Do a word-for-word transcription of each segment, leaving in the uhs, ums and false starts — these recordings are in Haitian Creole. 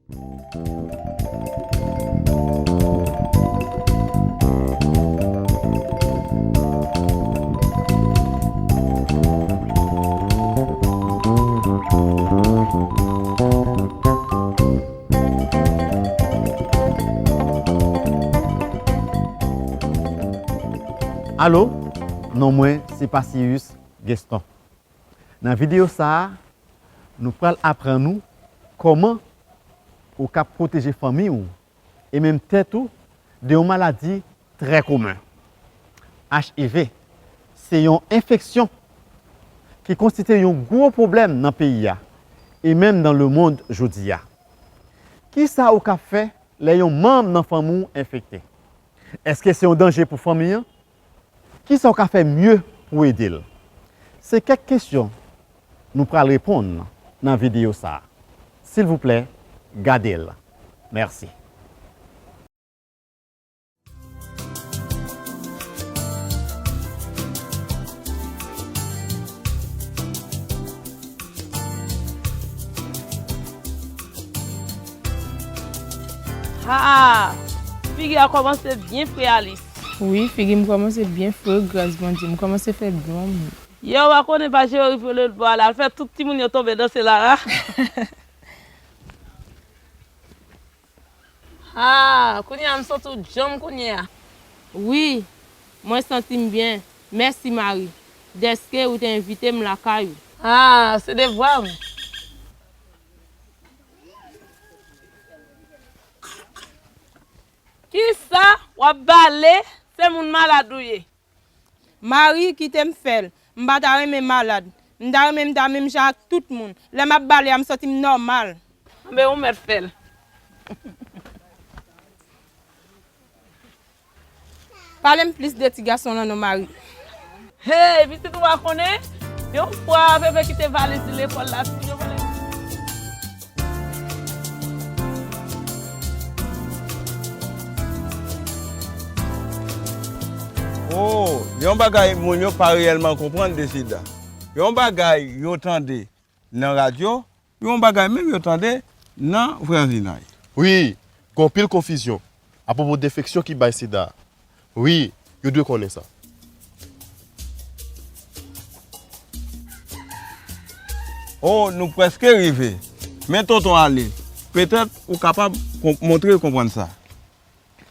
Alo, non mwen se Passirus Gueston. Nan videyo sa a, nou pral aprann ou kòman ou ka pwoteje fanmi w e menm tèt ou de yon maladi trè komen. H I V se yon enfeksyon ki konstitye yon gwo pwoblèm nan peyi a e menm nan lemonn jodi a. Kisa ou ka fè lè yon manm nan fanmi w enfekte? Èske se yon danje pou fanmi an? Kisa w ka fè mye pou w ede l? Se kèk kesyon nou pral reponn nan videyo sa a. Silvouplè, gade l. Mèsi. Ha! Figi a kòmanse byen fre, Alis. Wi, figi m kòmanse byen fre, gras Bondye. M kòmanse fè blonm. Yo, w pa konnen pa Jewori vole l bò a la, l fè tout timoun yo tonbe danse la la. Ha, kounye a m santi w djanm kounye a. Wi, mwen santi m byen. Mèsi, Mari, dèske ou te envite m lakay ou. Ha, se devwa m. Kisa w ap bale? Se moun malad ou ye. Mari, kite m fè l. M pa ta renmen malad. M ta renmen m ta menm jan ak tout moun. Lè m ap bale a, m santi m nòmal. Anben, ou mèt fè l. Pale m plis de ti gason lan non, Mari. Hey, pitit ou pa konnen? Yon fwa, Pepe kite valiz li lekòl la, timoun yo vole. Oh, yon bagay moun yo pa reyèlman konprann de sida. Yon bagay yo tande nan radyo, yon bagay menm yo tande nan vwazinay. Wi, gen anpil konfizyon apwopo de enfeksyon ki bay sida. Wi, yo dwe konnen sa. Oh, nou prèske rive. Men tonton ale. Petèt ou kapab kon- montre l konprann sa.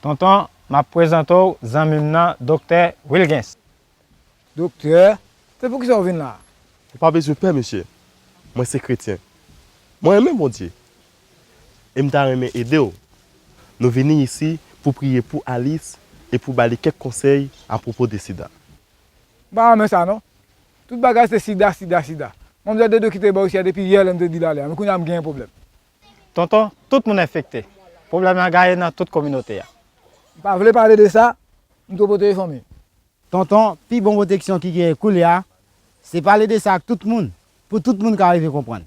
Tonton, m ap prezante w zanmi m nan, Doktè Wilgens. Doktè, se poukisa w vin la? Ou pa bezwen pè, mesye. Mwen se kretyen. Mwen renmen Bondye. E m ta renmen ede w. Nou vini isi pou priye pou Alice e pou ba li kèk konsèy apwopo de sida. M pa renmen sa non. Tout bagay se sida, sida, sida. Manmzèl Dodo ki te bò isi a depi yè lè m te di l ale a, men kounye a m genyen pwoblèm. Tonton, tout moun enfekte. Pwoblèm nan gaye nan tout kominote a. M pa vle pale de sa, m twò pwoteje fanmi. Tonton, pi bon pwoteksyon ki genyen koulye a, se pale de sa ak tout moun, pou tout moun ka rive konprann.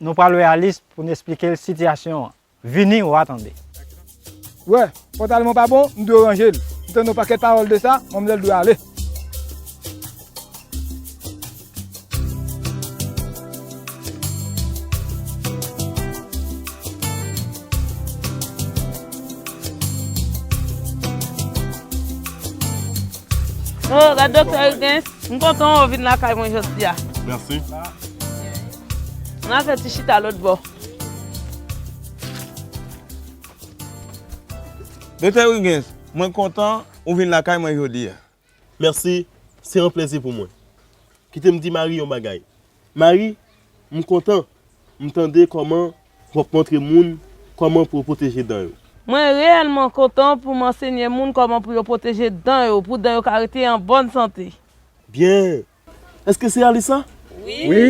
Nou pral wè Alice pou n esplike l sitiyasyon an. Vini, w a tande. Wè, pòtay mwen pa bon, m dwe ranje l. M tande yon pakèt pawòl de sa, manmzèl dwe ale. Oh, gad Doktè Wilgens, m kontan w vin lakay mwen jodi a. Mèsi. N al fè ti chita lòt bò. Doktè Wilgens, mwen kontan ou vin lakay mwen jodi a. Mèsi, se yon plezi pou mwen. Kite m di Mari yon bagay. Mari, m kontan m tande kòman w ap montre moun kòman pou yo pwoteje dan yo. Mwen reyèlman kontan pou m ansenye moun kòman pou yo pwoteje dan yo, pou dan yo ka rete an bòn sante. Byen. Èske se Alice la? Wi. Wi.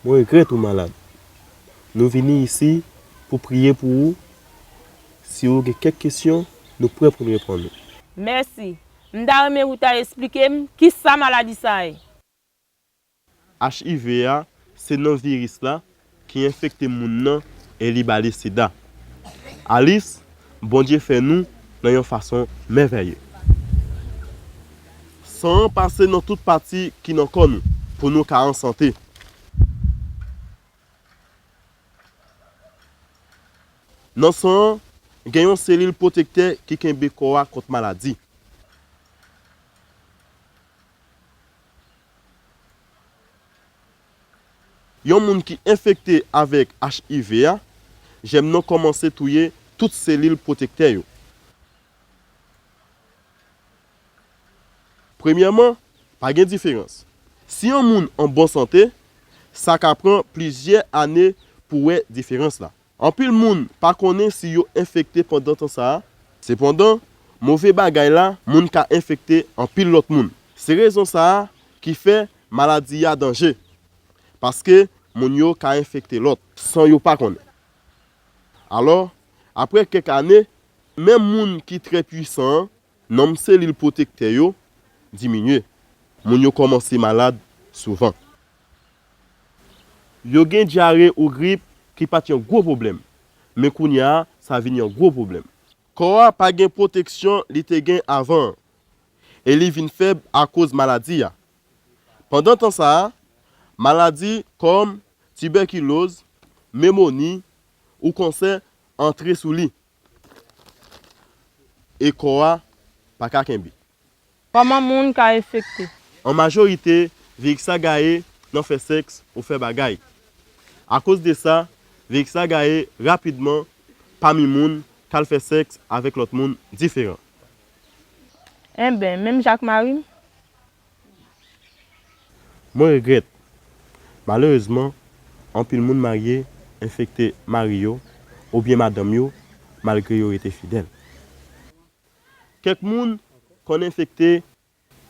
Mwen regrèt ou malad. Nou vini isi pou priye pou ou. Si ou gen kèk kesyon, nou prè pou n reponn ou. Mèsi. M ta renmen pou w ta esplike m kisa maladi sa ye. H I V a se non viris la ki enfekte moun nan e li ba li sida. Alice, Bondye fè nou nan yon fason mèvèye. San an pase nan tout pati ki nan kò nou pou nou ka an sante. Nan san an, gen yon selil pwotektè ki kenbe kò a kont maladi. Yon moun ki enfekte avèk H I V a, jèm nan kòmanse touye tout selil pwotektè yo. Premyèman, pa gen diferans. Si yon moun an bon sante, sa ka pran plizyè ane pou wè diferans la. Anpil moun pa konnen si yo enfekte pandan tan sa a. Sepandan, move bagay la, moun ka enfekte anpil lòt moun. Se rezon sa a ki fè maladi a danje. Paske moun yo ka enfekte lòt san yo pa konnen. Alò, apre kèk ane, menm moun ki trè pwisan an, nonm selil pwotektè yo diminye. Moun yo kòmanse malad souvan. Yo gen dyare ou grip ki pa t yon gwo pwoblèm, men kounye a, sa vin yon gwo pwoblèm. Kò a pa gen pwoteksyon li te gen avan an, e li vin fèb akoz maladi a. Pandan tan sa a, maladi kòm tibèkiloz, nemoni ou kansè antre sou li, e kò a pa ka kenbe. Kòman moun ka enfekte? An majorite, viris la gaye nan fè sèks ou fè bagay. Akoz de sa, viris la gaye rapidman pami moun k al fè sèks avèk lòt moun diferan. Enben, menm jan ak mari m? Mwen regrèt. Malerezman, anpil moun marye enfekte mari yo oubyen madanm yo malgre yo rete fidèl. Kèk moun konn enfekte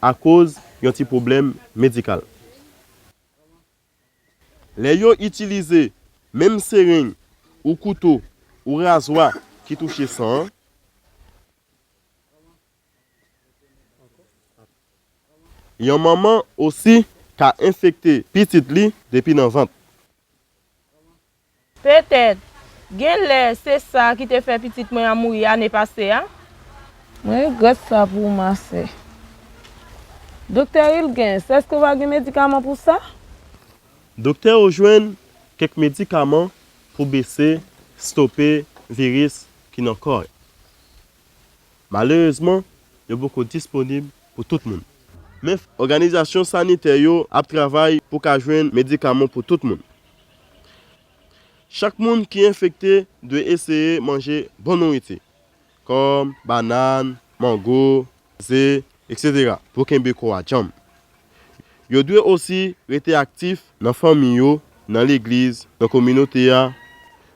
akoz yon ti pwoblèm medikal. Lè yo itilize menm sereng ou kouto ou razwa ki touche san an, yon manman osi ka enfekte pitit li depi nan vant. Petèt, gen lè se sa ki te fè pitit mwen an mouri ane pase a. Mwen regrèt sa pou ou, ma sè. Doktè Wilgens, èske w pa gen medikaman pou sa? Doktè yo jwenn kèk medikaman pou bese, stope viris ki nan kò a. Malerezman, yo poko disponib pou tout moun. Men òganizasyon sanitè yo ap travay pou ka jwenn medikaman pou tout moun. Chak moun ki enfekte dwe eseye manje bon nouriti, kòm bannann, mango, ze, etsetera, pou kenbe kò a djanm. Yo dwe osi rete aktif nan fanmi yo, nan legliz, nan kominote a.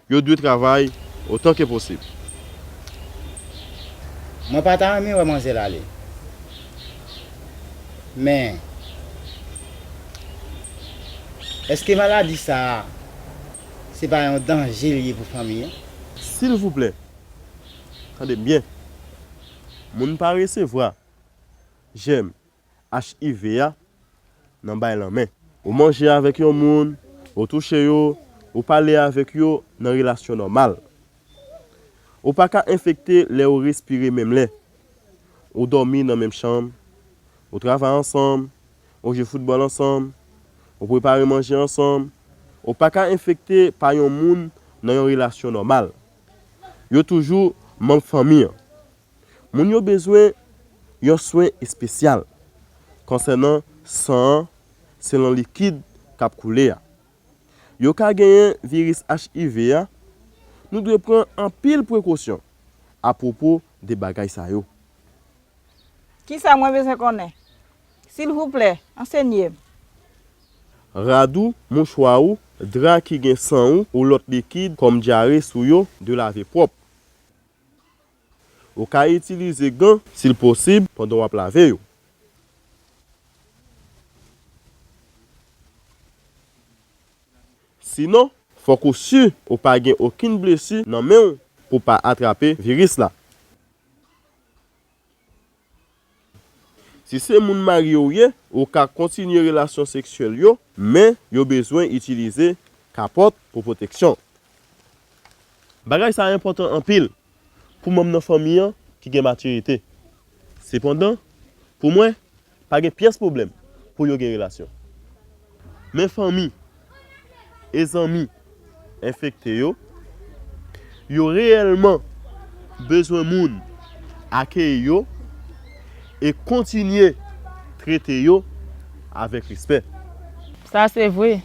Yo dwe travay otan ke posib. Mwen pa ta renmen wè manzè l ale. Men, èske maladi sa a, se pa yon danje l ye pou fanmi an? Silvouplè, tande m byen. Moun pa resevwa jèm H I V a nan bay lanmen. Ou manje avèk yon moun, ou touche yo, ou pale avèk yo nan relasyon nòmal. Ou pa ka enfekte lè ou respire menm lè. Ou dòmi nan menm chanm, ou travay ansanm, ou jwe foutbòl ansanm, ou prepare manje ansanm. Ou pa ka enfekte pa yon moun nan yon relasyon nòmal. Yo toujou manm fanmi an. Moun yo bezwen yon swen espesyal konsènan san an selon likid k ap koule a. Yo ka genyen viris H I V a. Nou dwe pran anpil prekosyon apwopo de bagay sa yo. Kisa mwen bezwen konnen? Silvouplè, ansenye m. Rad ou, mouchwa ou, dra ki gen san ou ou lòt likid kòm dyare sou yo dwe lave pwòp. Ou ka itilize gan, si l posib, pandan w ap lave yo. Sinon, fòk ou si ou pa gen okenn blesi nan men w pou w pa atrape viris la. Si se moun marye w ye, ou ka kontinye relasyon seksyèl yo, men yo bezwen itilize kapòt pou pwoteksyon. Bagay sa a enpòtan anpil pou manm nan fanmi an ki gen matirite. Sepandan, pou mwen, pa gen pyès pwoblèm pou yo gen relasyon. Men fanmi e zanmi enfekte yo, Yo reyèlman bezwen moun akeyi yo e kontinye trete yo avèk respè. Sa se vre.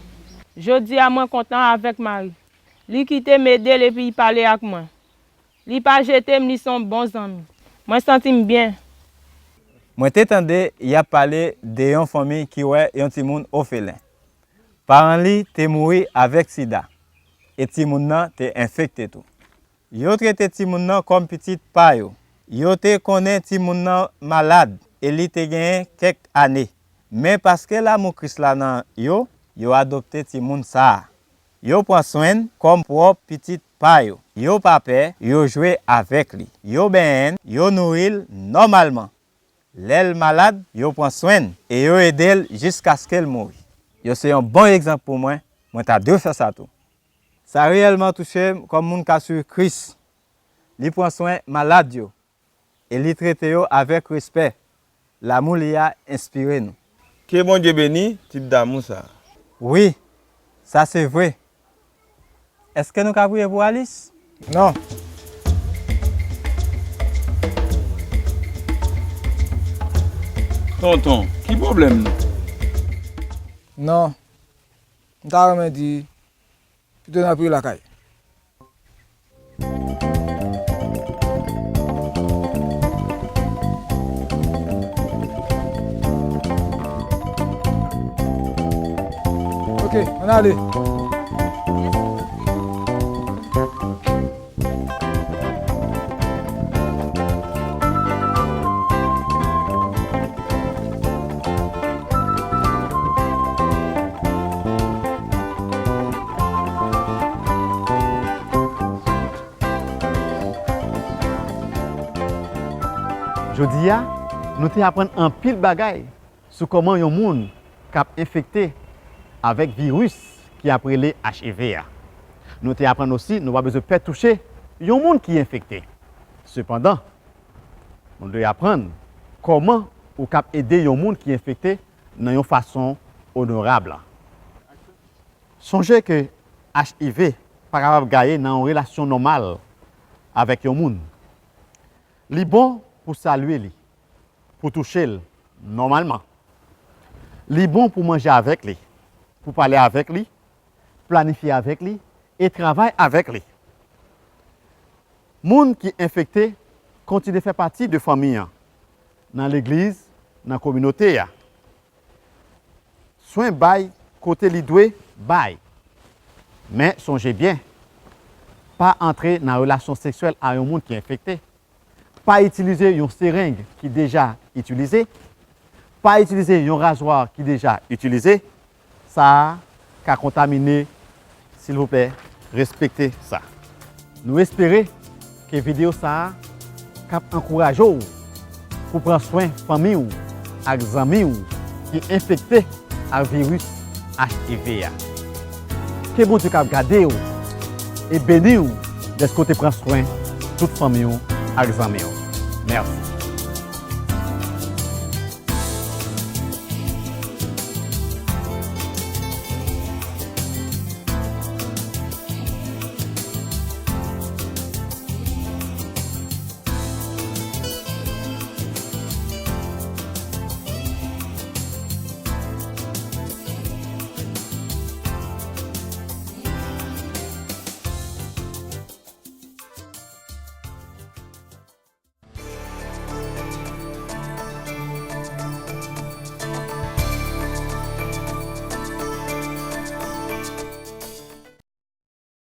Jodi a mwen kontan avèk Mari. Li kite m ede l epi l pale ak mwen. Li pa jete m, li se yon bon zanmi. Mwen santi m byen. Mwen te tande y ap pale de yon fanmi ki wè yon timoun ofelen. Paran li te mouri avèk sida, e timoun nan te enfekte tou. Yo trete timoun nan kòm pitit pa yo. Yo te konnen timoun nan malad e li te genyen kèk ane. Men paske lamou Kris la nan yo, yo adopte timoun sa a. Yo pran swen l kòm pwòp pitit pa yo. Yo pa pè, yo jwe avèk li. Yo benyen l, yo nouri l nòmalman. Lè l malad, yo pran swen l e yo ede l jiskaske l mouri. Yo se yon bon egzanp pou mwen, mwen ta dwe fè sa tou. Sa reyèlman touche m kòm moun k ap swiv Kris. Li pran swen malad yo e li trete yo avèk respè. Lamou li a enspire nou. Ke Bondye beni tip damou sa a. Wi, sa se vre. Èske nou ka priye pou Alice? Non. Tonton, ki pwoblèm nou? Non. M ta renmen di, pito n ap priye lakay. Ok, ann ale. Jodi a, nou te aprann anpil bagay sou kòman yon moun k ap enfekte avèk viris ki ap rele H I V a. Nou te aprann osi nou pa bezwen pè touche yon moun ki enfekte. Sepandan, nou dwe aprann kòman ou kab ede yon moun ki enfekte nan yon fason onorab. Sonje ke H I V pa kapab gaye nan yon relasyon nòmal avèk yon moun. Li bon pou salye li, pou touche l nòmalman. Li bon pou manje avèk li, pou pale avèk li, planifye avèk li e travay avèk li. Moun ki enfekte kontinye fè pati de fanmi an, nan legliz, nan kominote a. Swen bay kote li dwe bay. Men sonje byen, pa antre nan relasyon seksyèl a yon moun ki enfekte. Pa itilize yon sereng ki deja itilize. Pa itilize yon razwa ki deja itilize. Sa a ka kontamine. Silvouplè, respekte sa. Nou espere ke videyo sa a kab ankouraje w pou pran swen fanmi w ak zanmi w ki enfekte ak viris H I V a. Ke Bondye kab gade w e beni w dèske w te pran swen tout fanmi w ak zanmi w. Mèsi.